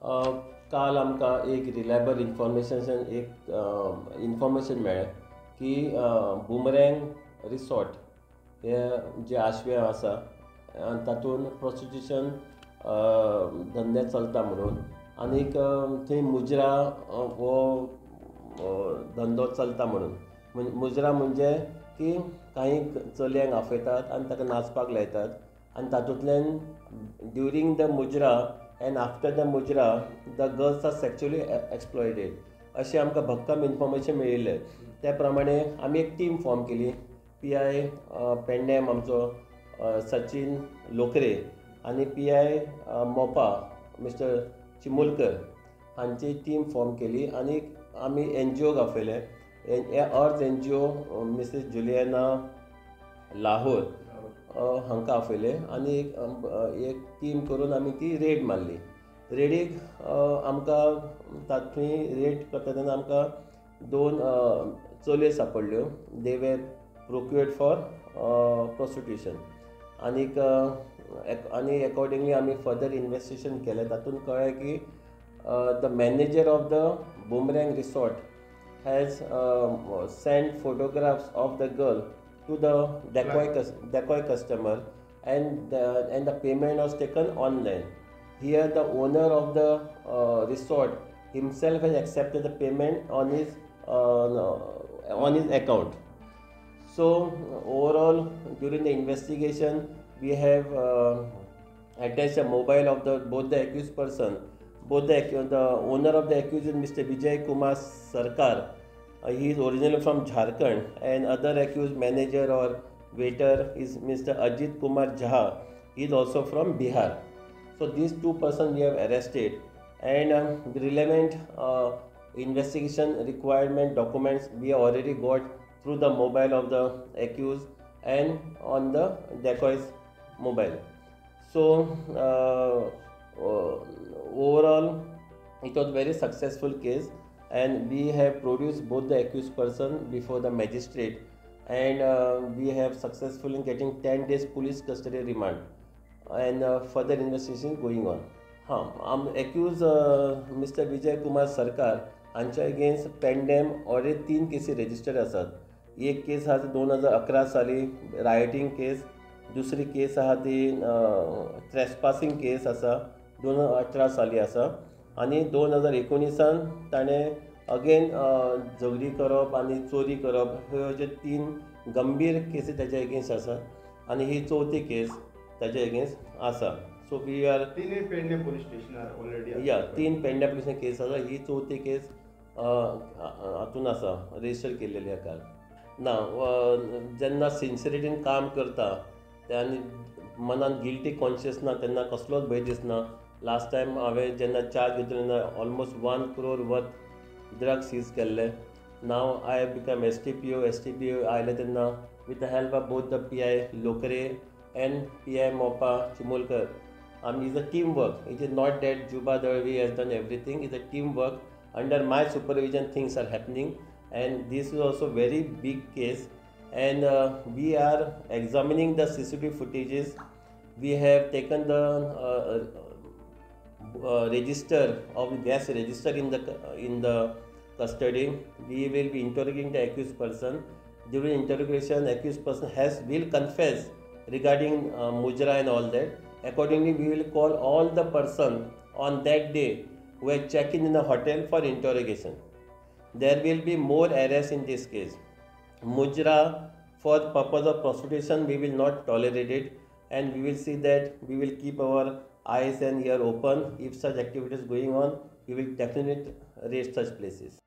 काल आमकां एक रिलायबल इन्फॉर्मेशन एक इन्फॉर्मेशन मेळ्ळें की बुमरँग रिसॉर्ट हे जे आशव्या आसा तातूंत प्रोस्टिट्युशन धंदे चलता म्हणून आनीक थंय मुजरा हो धंदो चलता म्हणून. मुजरा म्हणजे की कांय चलयांक आपयतात आनी ताका नाचपाक लायतात आनी तातूंतल्यान ड्युरींग the मुजरा and after the mujra the girls are sexually exploited अशें आमकां भक्कम इन्फॉर्मेशन मेळिल्लें. त्या प्रमाणे आमी एक टीम फॉर्म केली. पी I Pendem आमचो सचिन लोकरे आनी P I Mopa mister Chimulkar हांची टीम फॉर्म केली आनी आमी एन जी ओक आपयलें. अर्थ N G O Mrs Juliana Lahore हांकां आपयलें आनी एक टीम करून आमी ती रेड मारली. रेडीक आमकां थंय रेड करता तेन्ना आमकां दोन चलयो सांपडल्यो. They were procured for prostitution आनीक आनी एकॉर्डिंगली आमी फर्दर इन्वेस्टिगेशन केलें. तातूंत कळ्ळें की the manager of the Boomerang resort has sent photographs of the girl to the decoy customer and the payment was taken online. Here the owner of the resort himself has accepted the payment on his account. So overall during the investigation we have attached a mobile of the both the accused person. Both the owner of the accused is Mr. Vijay Kumar Sarkar. He is originally from Jharkhand, and other accused manager or waiter is Mr. Ajit Kumar Jha. He is also from Bihar. So these two persons we have arrested, and the relevant investigation requirement documents we have already got through the mobile of the accused and on the decoy's mobile. So overall it was very successful case, and we have produced both the accused person before the magistrate, and we have successful in getting 10 days police custody remand, and further investigation going on. हाँ, accused Mr. Vijay Kumar Sarkar हांच्या against पेंडेम already 3 केसी registered आसात. एक केस आहा 2011 साली writing केस, दुसरी केस आहा ती ट्रेसपासिंग केस आसा 2018 साली आसा, आनी 2019 ताणें अगेन झगडी करप आनी चोरी करप ह्यो ज्यो 3 गंभीर केसी ताच्या अगेन्स्ट आसा आनी ही चवथी केस ताच्या अगेन्स्ट आसा. सो we are तीन पेडणे पोलीस स्टेशनार ऑलरेडी या 3 पेडणे पोलीस केस आसा. ही चवथी केस हातून आसा रजिस्टर केल्लेली काल. ना जेन्ना सिन्सिरिटीन काम करता आनी मनान गिल्टी कॉन्शियस ना तेन्ना कसलोच भंय दिसना. लास्ट टायम हांवें जेन्ना चार्ज घेतलो तेन्ना almost 1 crore worth drugs seize केल्ले. Now I have become S T P O. S T P O आयले तेन्ना with the help of both the P I Lokre and P I Mopa Chimulkar आमी is a team work. It is not that Juba Dalvi has done everything. Is a team work. Under my supervision things are happening, and this is also very big case, and we are examining the CCTV footages. We have taken the register of gas register in the custody. We will be interrogating the accused person. During interrogation, accused person will confess regarding mujra and all that. Accordingly, we will call all the person on that day who have checked in the hotel for interrogation. There will be more arrests in this case. Mujra for the purpose of prostitution, we will not tolerate it, and we will see that we will keep our eyes and ear open. If such activities going on, we will definitely raid such places.